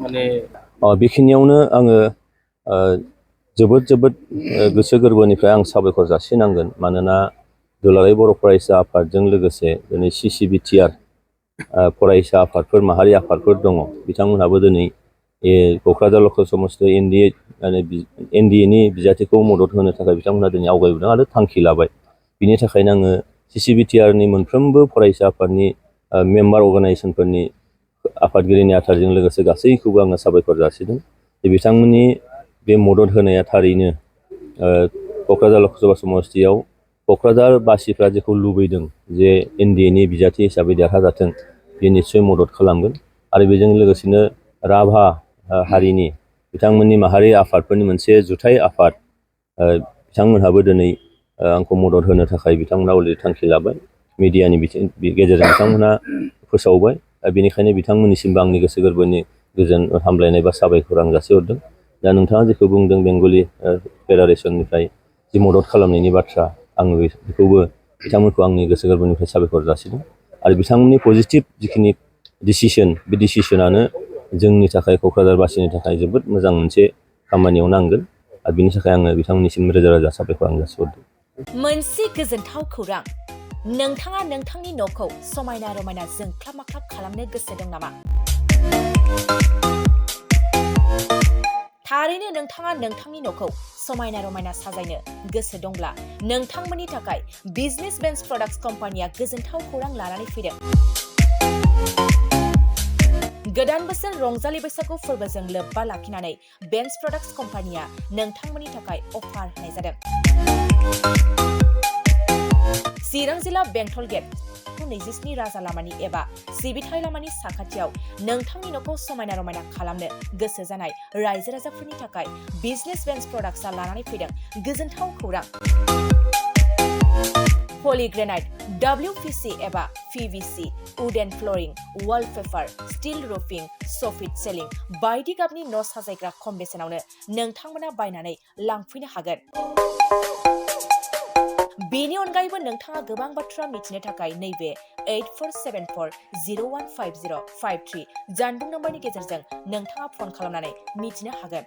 माने बेखिनियावनो आङो जोबोद गोसो गोरबोनिफ्राय आं साबायखर जासिनांगोन मानोना दुलाराय बर' फरायसा आफादजों लोगोसे दिनै CCBTR फरायसा आफादफोर माहारि आफादफोर दङ बिथांमोनहाबो दिनै क'क्राझार लकसभ समस्त NDA नि बिजाथिखौ मदद होनो थाखाय बिथांमोनहा दिनै आवगायबोदों आरो थांखि लाबाय बिनि थाखायनो आङो CCBTRनि मोनफ्रोमबो फरायसा आफादनि मेम्बार अर्गानाइजेसनफोरनि आफादगिरि नेहाथारजों लोगोसे गासैखौबो आङो साबायखर जासिदों बिथांमोननि बे मदद होनाया थारैनो क'क्राझार लकसभा समस्तियाव क'क्राझारबासिफ्रा जेखौ लुबैदों जे NDA-नि बिजाथि हिसाबै देरहाजाथों बे निस्सय मदद खालामगोन आरो बेजों लोगोसेनो राभा हारिनि बिथांमोननि माहारि आफादफोरनि मोनसे जुथाइ आफाद बिथांमोनहाबो दिनै आंखौ मदद होनो थाखाय बिथांमोनहा अलरेडि थांखि लाबाय मिडियानि गेजेरजों बिथांमोनहा फोसावबाय बेनिखायनो बिथांमोननिसिमबो आंनि गोसो गोरबोनि गोजोन हामलायनाय बा साबायखर आं जासिहरदों दा नोंथाङा जेखौ बुंदों बेंगलि फेडारेसननिफ्राय जि मदद खालामनायनि बाथ्रा आङो बेखौबो बिथांमोनखौ आंनि गोसो गोरबोनिफ्राय साबायखर जासिदों आरो बिथांमोननि पजिटिभ जिखिनि डिसिसन बे डिसिसनानो जोंनि थाखाय क'क्राझारबासिनि थाखाय जोबोद मोजां मोनसे खामानियाव नांगोन आरो बिनि थाखाय आङो बिथांमोननिसिम रोजा साबायखर आं जासिहरदों। मोनसे गोजोनथाव खौरां नोंथाङा नोंथांनि न'खौ समायना रमायना जोंख्लाब माख्लाब खालामनो गोसो दं नामा? थारैनो नोंथाङा नोंथांनि न'खौ समायना रमायना साजायनो गोसो दंब्ला नोंथांमोननि थाखाय बिजनेस बेन्स प्रडाक्ट्स कम्पानिया गोजोनथाव खौरां लानानै फैदों। गोदान बोसोर रंजालि बैसागु फोरबोजों लोब्बा लाखिनानै बेन्स प्रडाक्ट्स कम्पानिया नोंथांमोननि थाखाय अफार होनाय जादों। चिरां जिल्ला बेंटल गेट 27 राजा लामानि एबा सिबिथाइ लामानि साखाथियाव नोंथांनि न'खौ समायना रमायना खालामनो गोसो जानाय रायजो राजाफोरनि थाखाय बिजनेस बेन्स प्रडाक्ट्सआ लानानै फैदों गोजोनथाव खौरां। पलिग्रेनाइट, WPC एबा PVC, wooden flooring, wallpaper, steel roofing, soffit ceiling बायदि गाबनि न' साजायग्रा खम बेसेनावनो नोंथांमोना बायनानै लांफैनो हागोन। बेनि अनगायैबो नोंथाङा गोबां बाथ्रा मिथिनो थाखाय नैबे 8474015053 जानबुं नम्बरनि गेजेरजों नोंथाङा फन खालामनानै मिथिनो हागोन।